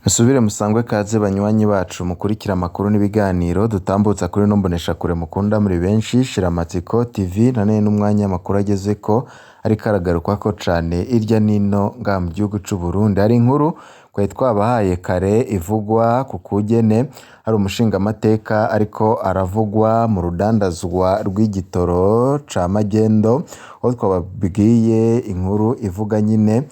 Musubire musangwe kaze banywanyi bacu mukurikira amakuru n'ibiganiro dutambutsa kuri ino mboneshakure mukunda muri benshi Shiramatsiko TV none n'umwanya amakuru agezeko ariko aragarukwako cane irya nino ngaha mu gihugu c'u Burundi. Hari inkuru twari twabahaye kare ivugwa ku kugene hari umushingamateka ariko aravugwa mu rudandazwa rw'igitoro ca magendo, aho twababwiye inkuru ivuga nyene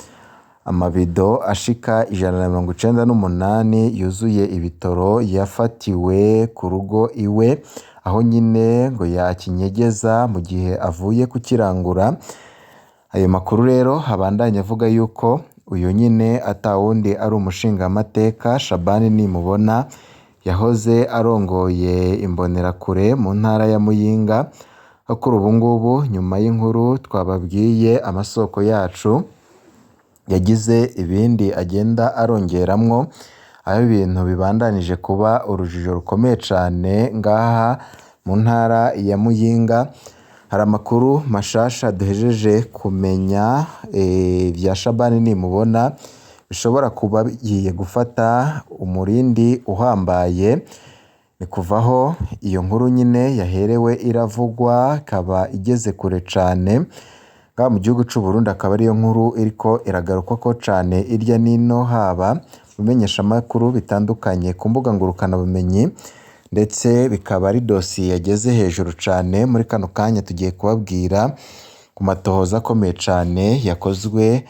amabido ashika 198 yuzuye ibitoro yafatiwe ku rugo iwe, aho nyene ngo yakinyegeza mu gihe avuye kukirangura. Ayo makuru rero abandanya avuga yuko uyu nyene atawundi ari umushingamateka Shabani Nimubona yahoze arongoye imbonerakure mu ntara ya Muyinga, aho kuri ubu ngubu nyuma y'inkuru twababwiye amasoko yacu yagize ibindi agenda arongeramwo, aho ibintu bibandanije kuba urujijo rukomeye cane ngaha mu ntara ya Muyinga. Hari amakuru mashasha duhejeje kumenya vya Shabani Nimubona bishobora kuba bigiye gufata umurindi uhambaye, ni kuva aho iyo nkuru nyene yaherewe iravugwa ikaba igeze kure cane, ngaha mu gihugu c'u Burundi akaba ariyo nkuru iriko iragarukwako cane irya nino, haba mu bimenyeshamakuru bitandukanye ku mbuga ngurukanabumenyi, ndetse bikaba ari dosiye yageze hejuru cane. Muri kano kanya tugiye kubabwira ku matohoza akomeye cane yakozwe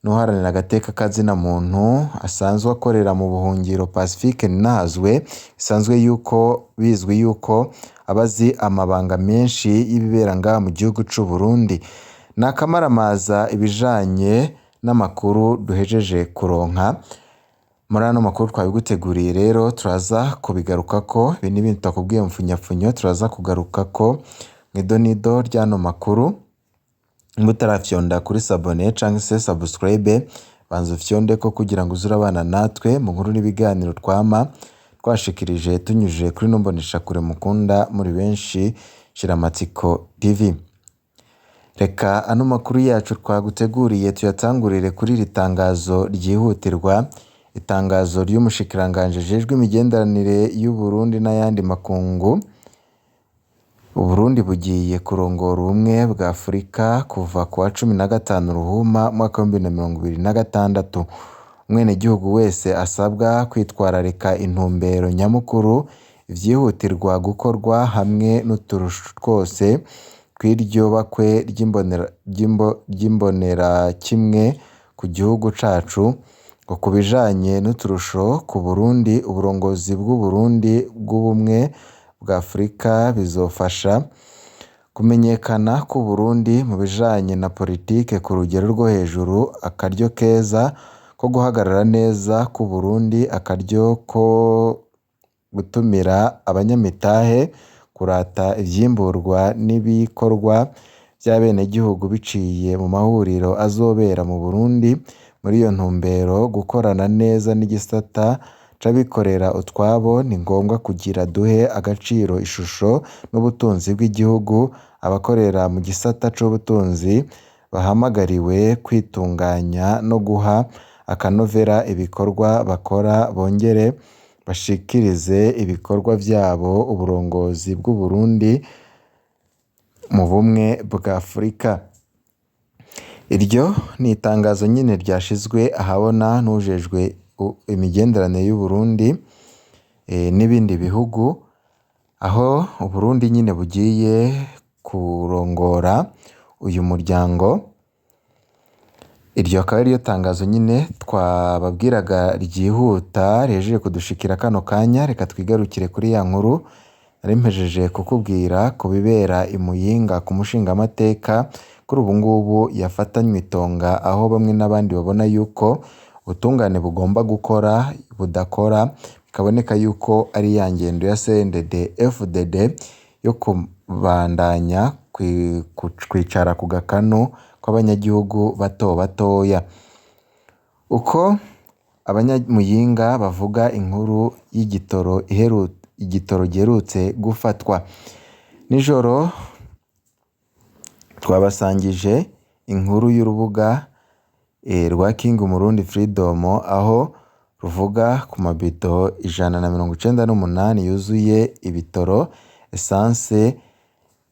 n'uharanira agateka kazina muntu asanzwe akorera mu buhungiro Pacifique Ninahazwe, bisanzwe yuko bizwi yuko aba azi amabanga menshi y'ibibera ngaha mu gihugu c'u Burundi. Ni akamaramaza ibijanye n'amakuru duhejeje kuronka, muri ano makuru twabiguteguriye rero turaza kubigarukako, ibi n'ibindi tutakubwiye mu mfunyapfunyo turaza kugarukako mw'idonido ry'ano makuru. Nimba utarafyonda kuri s'abonner canke se subscribe, banza ufyondeko kugira ngo uze urabana natwe mu nkuru n'ibiganiro twama twashikirije tunyujije kuri ino mboneshakure mukunda muri benshi Shiramatsiko TV. Reka ano makuru yacu twaguteguriye tuyatangurire kuri iri tangazo ryihutirwa, itangazo ry'umushikiranganji ajejwe imigenderanire y'Uburundi n'ayandi makungu. Uburundi bugiye kurongora ubumwe bwa Afurika kuva kuwa 15 Ruhuma umwaka w'2026. Umwenegihugu wese asabwa kwitwararika intumbero nyamukuru, ivyihutirwa gukorwa hamwe n'uturusho twose tw'iryo bakwe ry'imbonerakimwe ku gihugu cacu. Ngo ku bijanye n'uturusho ku Burundi, uburongozi bw'Uburundi bw'ubumwe bwa Afurika bizofasha kumenyekana kw'Uburundi mu bijanye na politike ku rugero rwo hejuru, akaryo keza ko guhagarara neza kw'Uburundi, akaryo ko gutumira abanyamitahe, kurata ivyimburwa n'ibikorwa vy'abenegihugu biciye mu mahuriro azobera mu Burundi. Muri iyo ntumbero, gukorana neza n'igisata c'abikorera utwabo ni ngombwa kugira duhe agaciro ishusho n'ubutunzi bw'igihugu. Abakorera mu gisata c'ubutunzi bahamagariwe kwitunganya no guha akanovera ibikorwa bakora, bongere bashikirize ibikorwa vyabo uburongozi bw'Uburundi mu bumwe bwa Afurika. Iryo ni itangazo nyene ryashizwe ahabona n'uwujejwe imigenderanire y'Uburundi n'ibindi bihugu, aho Uburundi nyene bugiye kurongora uyu muryango. Iryo akaba ariryo tangazo nyene twababwiraga ryihuta rihejeje kudushikira kano kanya. Reka twigarukire kuri ya nkuru nari mpejeje kukubwira ku bibera i Muyinga ku mushingamateka kuri ubu ngubu yafatanywe itonga, aho bamwe n'abandi babona yuko ubutungane bugomba gukora budakora, bikaboneka yuko ari ya ngendo ya CNDD FDD yo kubandanya kwicara ku gakanu kw'abanyagihugu bato batoya. Uko abanyamuyinga bavuga inkuru y'igitoro igitoro giherutse gufatwa. Nijoro twabasangije inkuru y'urubuga rwa King Murundi Freedom, aho Ruvuga ku mabido 198 yuzuye ibitoro, essence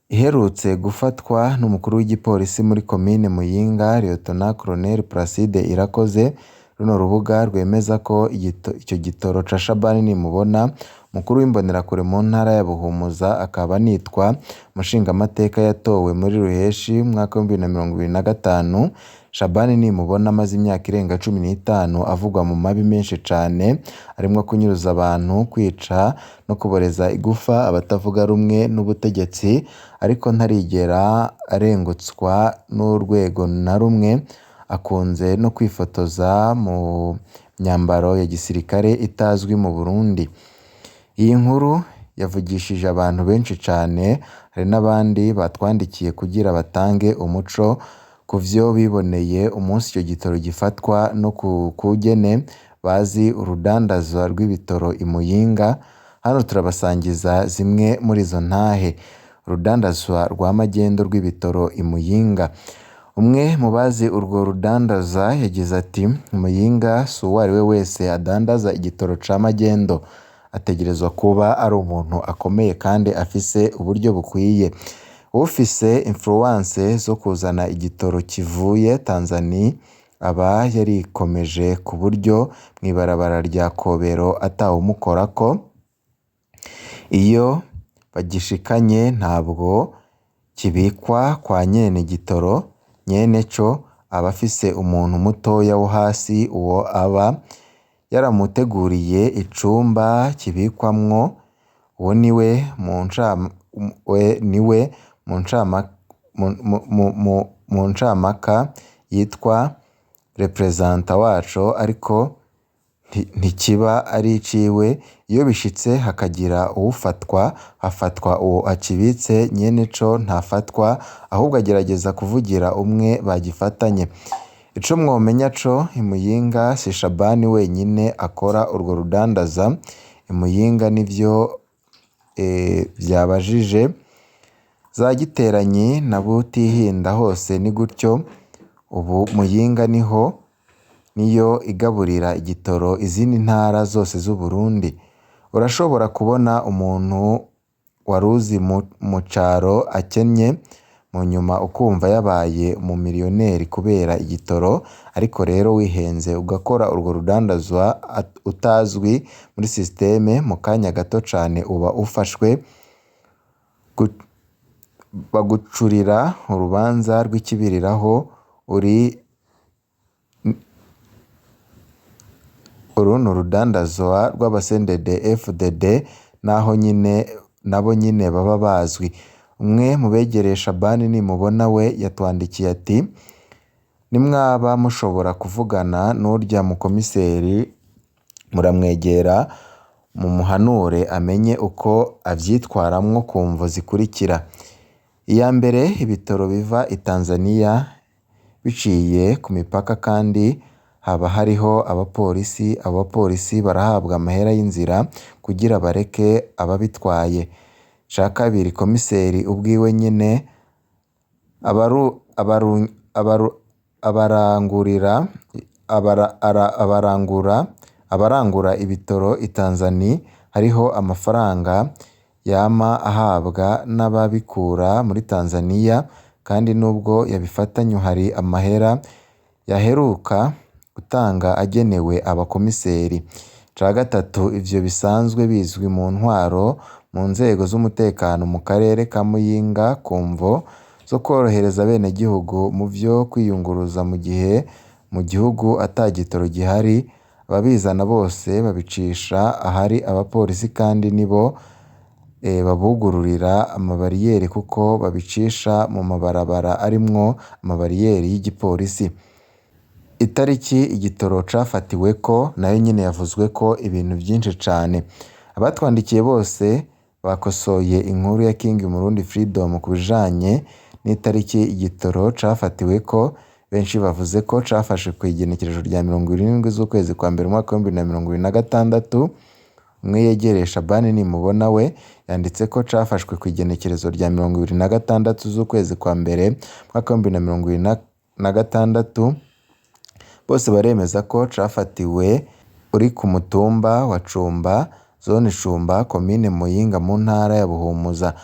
iherutse gufatwa n'umukuru w'igipolisi muri komine Muyinga, Lieutenant Colonel Placide Irakoze. Runo rubuga rwemeza ko ico gitoro ca Shabani Nimubona, umukuru w'imbonerakure mu ntara ya Buhumuza, akaba anitwa umushingamateka yatowe muri Ruheshi mu mwaka w'2025. Shabani Nimubona amaze imyaka irenga 15 avugwa mu mabi menshi cane, arimwo kunyuruza abantu, kwica no kuboreza igufa abatavuga rumwe n'ubutegetsi, ariko ntarigera arengutswa n'urwego na rumwe. Akunze no kwifotoza mu myambaro ya gisirikare itazwi mu Burundi. Iyi nkuru yavugishije abantu benshi cane, hari n'abandi batwandikiye kugira batange umuco ku vyo biboneye umunsi ico gitoro gifatwa no ku kugene bazi urudandazwa rw'ibitoro i Muyinga. Hano turabasangiza zimwe muri izo ntahe. Urudandazwa rwa magendo rw'ibitoro i Muyinga. Umwe mu bazi urwo rudandaza yagize ati: "Muyinga si uwariwe wese adandaza igitoro ca magendo, ategerezwa kuba ari umuntu akomeye kandi afise uburyo bukwiye. Ufise influence zo kuzana igitoro kivuye Tanzania aba yarikomeje ku buryo mw'ibarabara rya Kobero atawumukorako. Iyo bagishikanye ntabwo kibikwa kwa nyene gitoro, nyeneco aba afise umuntu mutoya wo hasi, uwo aba yaramuteguriye icumba kibikwamwo, uwo niwe mu ncamaka yitwa reprezanta waco, ariko ntikiba ari iciwe. Iyo bishitse hakagira uwufatwa, hafatwa uwo akibitse, nyeneco ntafatwa, ahubwo agerageza kuvugira umwe bagifatanye. Ico mwomenya co i Muyinga si Shabani wenyine akora urwo rudandaza. I Muyinga nivyo vyabajije za Giteranyi na Butihinda hose ni gutyo. Ubu Muyinga niho niyo igaburira igitoro izindi ntara zose z'Uburundi. Urashobora kubona umuntu waruzi mu caro akennye, mu nyuma ukumva yabaye umumiliyoneri kubera igitoro, ariko rero wihenze ugakora urwo rudandazwa utazwi muri systeme, mu kanya gato cane uba ufashwe, bagucurira urubanza rw'ikibiriraho. Uri uru ni urudandazwa rw'aba CNDD FDD, naho nyine nabo nyine baba bazwi. Umwe mu begereye Shabani Nimubona we yatwandikiye ati: "Nimwaba mushobora kuvugana n'urya mukomiseri muramwegera mumuhanure amenye uko avyitwaramwo ku mvo zikurikira: iya mbere, ibitoro biva i Tanzania biciye ku mipaka kandi haba hariho abapolisi, abo bapolisi barahabwa amahera y'inzira kugira bareke ababitwaye. Ica kabiri, komiseri ubwiwe nyene abarangura ibitoro i Tanzania, hariho amafaranga yama ahabwa n'ababikura muri Tanzania, kandi nubwo yabifatanywe hari amahera yaheruka gutanga agenewe abakomiseri. Ica gatatu, ivyo bisanzwe bizwi mu ntwaro, mu nzego z'umutekano mu karere ka Muyinga ku mvo zo kworohereza abenegihugu mu vyo kwiyunguruza mu gihe mu gihugu ata gitoro gihari, ababizana bose babicisha ahari abapolisi kandi nibo babugururira amabariyeri kuko babicisha mu mabarabara arimwo amabariyeri y'igipolisi. Itariki igitoro cafatiweko nayo nyene yavuzweko ibintu vyinshi cane. Abatwandikiye bose bakosoye inkuru ya King Murundi Freedom ku bijanye n'itariki igitoro cafatiweko, benshi bavuze ko cafashwe kw'igenekerezo rya 70 z'ukwezi kwa mbere umwaka w'2026. Umwe yegereye Shabani Nimubona we yanditse ko cafashwe kw'igenekerezo rya 26 z'ukwezi kwa mbere umwaka w'2026. Bose baremeza ko cafatiwe uri ku mutumba wa Cumba, zone Cumba, komine Muyinga mu ntara ya Buhumuza.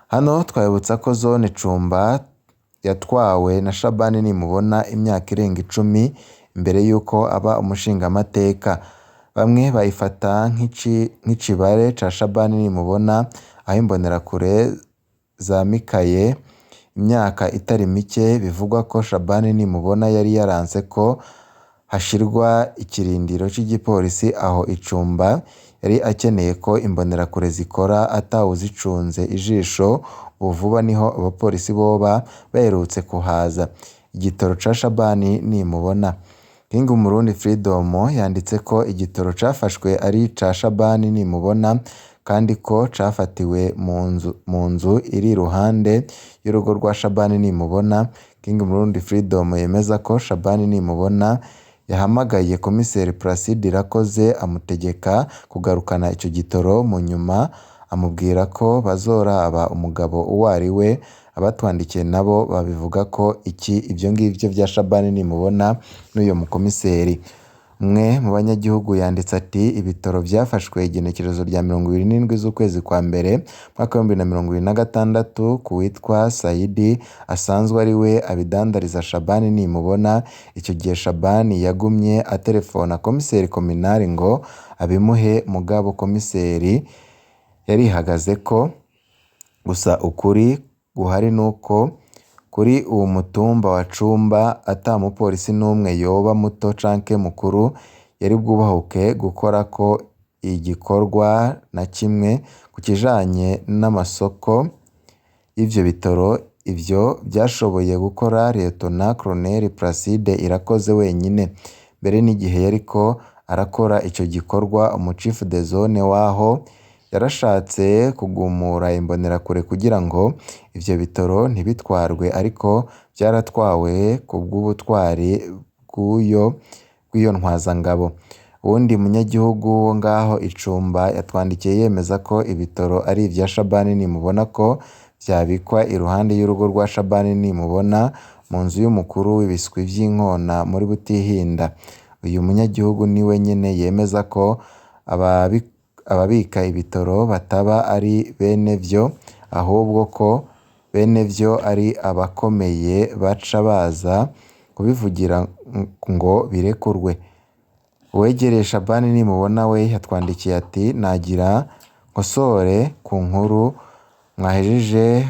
Hano twabibutsa ko zone Cumba yatwawe na Shabani Nimubona imyaka irenga 10 imbere y'uko aba umushingamateka. Bamwe bayifata nk'icibare ca Shabani Nimubona, aho imbonerakure zamikaye imyaka itari mike. Bivugwa ko Shabani Nimubona yari yaranse ko hashirwa ikirindiro c'igipolisi aho i Cumba, yari akeneye ko imbonerakure zikora atawuzicunze ijisho. Ubu vuba niho abapolisi boba baherutse kuhaza. Igitoro ca Shabani Nimubona. King Umurundi Freedom yanditse ko igitoro cafashwe ari ica Shabani Nimubona kandi ko cafatiwe mu nzu iri iruhande y'urugo rwa Shabani Nimubona. King Umurundi Freedom yemeza ko Shabani Nimubona yahamagaye komiseri Placide Irakoze amutegeka kugarukana ico gitoro, mu nyuma amubwira ko bazoraba umugabo uwo ari we. Abatwandikiye nabo babivuga ko iki ivyo ngivyo vya Shabani Nimubona n'uyo mukomiseri. Umwe mu banyagihugu yanditse ati ibitoro vyafashwe igenekerezo rya 27 z'ukwezi kwa mbere mwaka w'ibihumbi na 2026 ku witwa Saidi asanzwe ari we abidandariza Shabani Nimubona. Ico gihe Shabani yagumye aterefona komiseri kominari ngo abimuhe, mugabo komiseri yarihagazeko. Gusa ukuri guhari nuko kuri uwo mutumba wa Cumba ata mupolisi n'umwe yoba muto canke mukuru yari bwubahuke gukorako igikorwa na kimwe ku kijanye n'amasoko y'ivyo bitoro. Ivyo vyashoboye gukora Lieutenant Colonel Placide Irakoze wenyine. Mbere n'igihe yariko arakora ico gikorwa, umu chef de zone waho yarashatse kugumura imbonerakure kugira ngo ivyo bitoro ntibitwarwe, ariko vyaratwawe kubw'ubutwari bw'iyo ntwazangabo. Uwundi munyagihugu wo ngaho i Cumba yatwandikiye yemeza ko ibitoro ari ivya Shabani Nimubona, ko vyabikwa iruhande y'urugo rwa Shabani Nimubona mu nzu y'umukuru w'ibiswi vy'inkona muri Butihinda. Uyu munyagihugu niwe nyene yemeza ko ababika ibitoro bataba ari bene vyo, ahubwo ko bene vyo ari abakomeye baca baza kubivugira ngo birekurwe. Uwegereye Shabani Nimubona we yatwandikiye ati nagira nkosore ku nkuru mwahejeje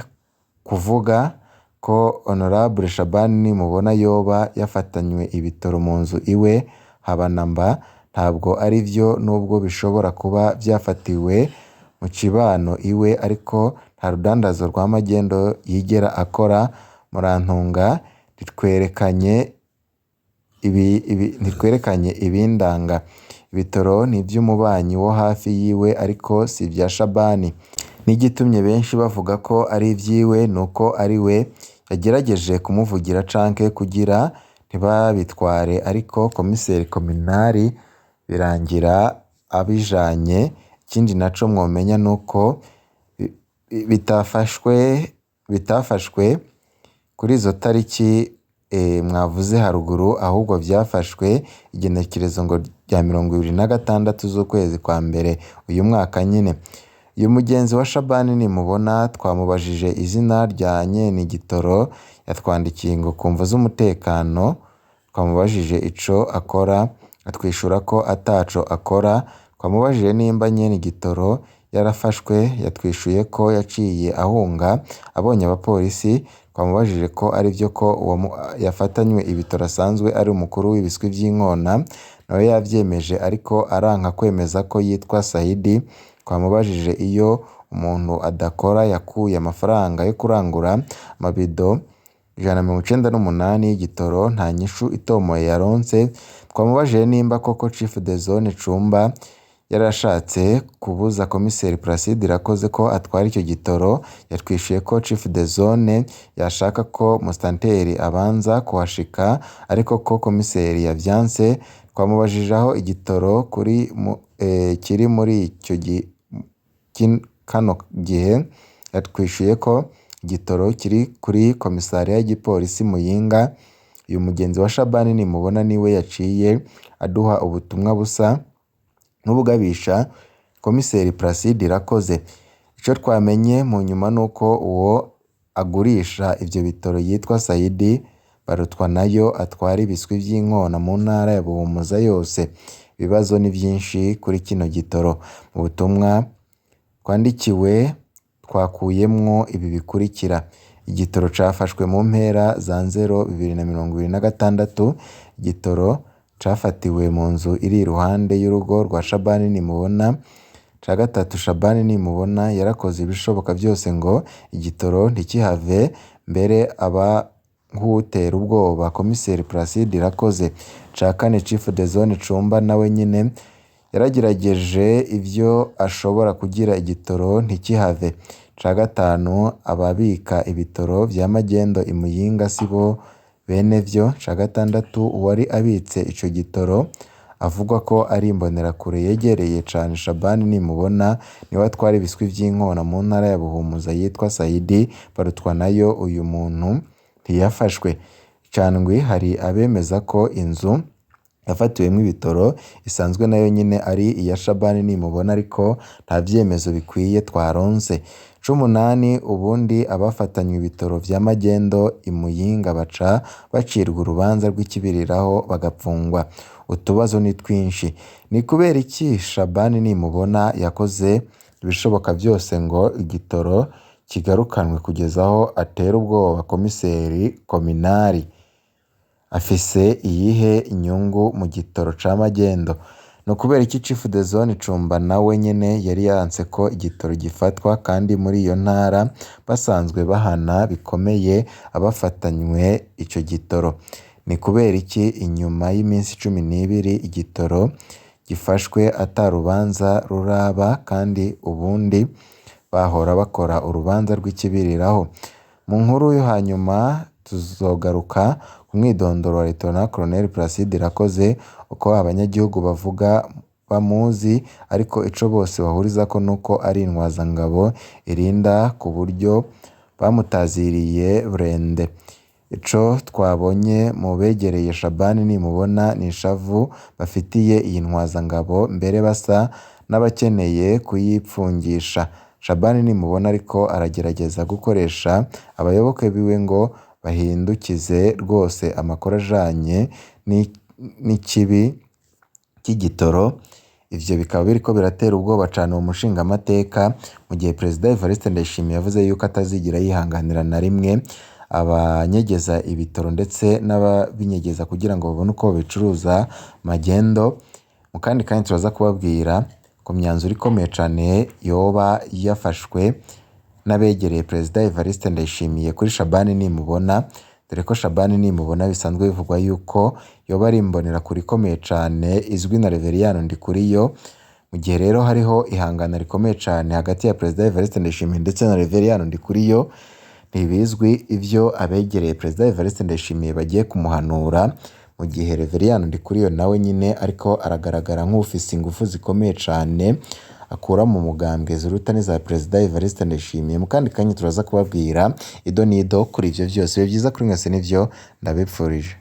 kuvuga ko Honorable Shabani Nimubona yoba yafatanywe ibitoro mu nzu iwe haba na mba. Ntabwo ari vyo, nubwo bishobora kuba vyafatiwe mu kibano iwe, ariko nta rudandazo rwa magendo yigera akora. Murantunga ntitwerekanye ibindanga. Ibitoro ni ivy'umubanyi wo hafi yiwe ariko si ivya Shabani. N'igitumye benshi bavuga ko ari ivyiwe nuko ari we yagerageje kumuvugira canke kugira ntibabitware, ariko komiseri kominari birangira abijanye. Ikindi naco mwomenya nuko bitafashwe kuri izo tariki mwavuze haruguru, ahubwo vyafashwe igenekerezo ngo rya 26 z'ukwezi kwa mbere uyu mwaka nyene. Uyu mugenzi wa Shabani Nimubona twamubajije izina rya nyenigitoro, yatwandikiye ngo kumvo z'umutekano. Twamubajije ico akora, atwishura ko ataco akora. Twamubajije nimba nyenigitoro yarafashwe, yatwishuye ko yaciye ahunga abonye abapolisi. Twamubajije ko arivyo ko uwo yafatanywe ibitoro asanzwe ari umukuru w'ibiswi vy'inkona, nawe yavyemeje ariko aranka kwemeza ko yitwa Saidi. Twamubajije iyo umuntu adakora yakuye amafaranga yo kurangura amabido 198 y'igitoro, nta nyishu itomoye yaronse. Twamubajije nimba koko chef de zone Cumba yarashatse kubuza komiseri Placide Irakoze ko atwara ico gitoro, yatwishuye ko chef de zone yashaka ko mustanteri abanza kuhashika, ariko ko komiseri yavyanse. Twamubajije aho igitoro kiri muri ico kano gihe, yatwishuye ko igitoro kiri kuri komisariya y'igipolisi Muyinga. Uyu mugenzi wa Shabani Nimubona niwe yaciye aduha ubutumwa busa. n'ubugabisha komiseri Placide Irakoze. Ico twamenye mu nyuma nuko uwo agurisha ivyo bitoro yitwa Saidi Barutwanayo atwara ibiswi vy'inkona mu ntara ya Buhumuza yose. Ibibazo ni vyinshi kuri kino gitoro. Mu butumwa twandikiwe twakuyemwo ibi bikurikira: igitoro cafashwe mu mpera za nzero 2026, igitoro cafatiwe mu nzu iri iruhande y'urugo rwa Shabani Nimubona. Ica gatatu, Shabani Nimubona yarakoze ibishoboka vyose ngo igitoro ntikihave, mbere aba nk'uwutera ubwoba komiseri Placide Irakoze. Ica kane, Chief de zone Cumba nawe nyene yaragerageje ivyo ashobora kugira igitoro ntikihave. Ica gatanu, ababika ibitoro vya magendo i Muyinga sibo benevyo. Ica gatandatu, uwari abitse ico gitoro avugwa ko ari imbonerakure yegereye cane Shabani Nimubona, niwe atwara ibiswi vy'inkona mu ntara ya Buhumuza yitwa Saidi Barutwanayo. Uyu muntu ntiyafashwe. Ica ndwi, hari abemeza ko inzu yafatiwemwo ibitoro isanzwe nayo nyene ari iya Shabani Nimubona, ariko nta vyemezo bikwiye twaronse. Ica umunani, ubundi abafatanywe ibitoro vya magendo i Muyinga baca bacirwa urubanza rw'ikibiriraho bagapfungwa. Utubazo ni twinshi. Ni kubera iki Shabani Nimubona yakoze ibishoboka vyose ngo igitoro kigarukanwe kugeza aho atera ubwoba komiseri kominari? Afise iyihe inyungu mu gitoro ca magendo? Ni ukubera iki Chief de zone Cumba nawe nyene yari yanse ko igitoro gifatwa kandi muri iyo ntara basanzwe bahana bikomeye abafatanywe ico gitoro? Ni kubera iki inyuma y'iminsi 12 igitoro gifashwe ata rubanza ruraba kandi ubundi bahora bakora urubanza rw'ikibiriraho? Mu nkuru yo hanyuma tuzogaruka ku mwidondoro wa Lieutenant Colonel Placide Irakoze, uko abanyagihugu bavuga bamuzi, ariko ico bose bahurizako nuko ari intwazangabo irinda ku buryo bamutaziriye burende. Ico twabonye mu begereye Shabani Nimubona ni ishavu bafitiye iyi ntwazangabo, mbere basa n'abakeneye kuyipfungisha. Shabani Nimubona ariko aragerageza gukoresha abayoboke biwe ngo bahindukize rwose amakuru ajanye n'ikibi cy'igitoro. Ivyo bikaba biriko biratera ubwoba cane uwo mushingamateka, mu gihe Perezida Evariste Ndayishimiye yavuze yuko atazigira yihanganira na rimwe abanyegeza ibitoro ndetse n'ababinyegeza kugira ngo babone uko babicuruza magendo. Mu kandi kanya turaza kubabwira ku myanzuro ikomeye cane yoba yafashwe n'abegereye Perezida Evariste Ndayishimiye kuri Shabani Nimubona, dore ko Shabani Nimubona bisanzwe bivugwa yuko yoba ari imbonerakure ikomeye cane izwi na Reveriyani Ndikuriyo. Mu gihe rero hariho ihangana rikomeye cane hagati ya Perezida Evariste Ndayishimiye ndetse na Reveriyani Ndikuriyo, ntibizwi ivyo abegereye Perezida Evariste Ndayishimiye bagiye kumuhanura, mu gihe Reveriyani Ndikuriyo nawe nyine ariko aragaragara nk'ufise ingufu zikomeye cane akura mu mugambwe ziruta n'iza Perezida Evariste Ndayishimiye. Mu kandi kanya turaza kubabwira ido n'ido kuri ivyo vyose. Ibihe vyiza kuri mwese nivyo ndabipfurije.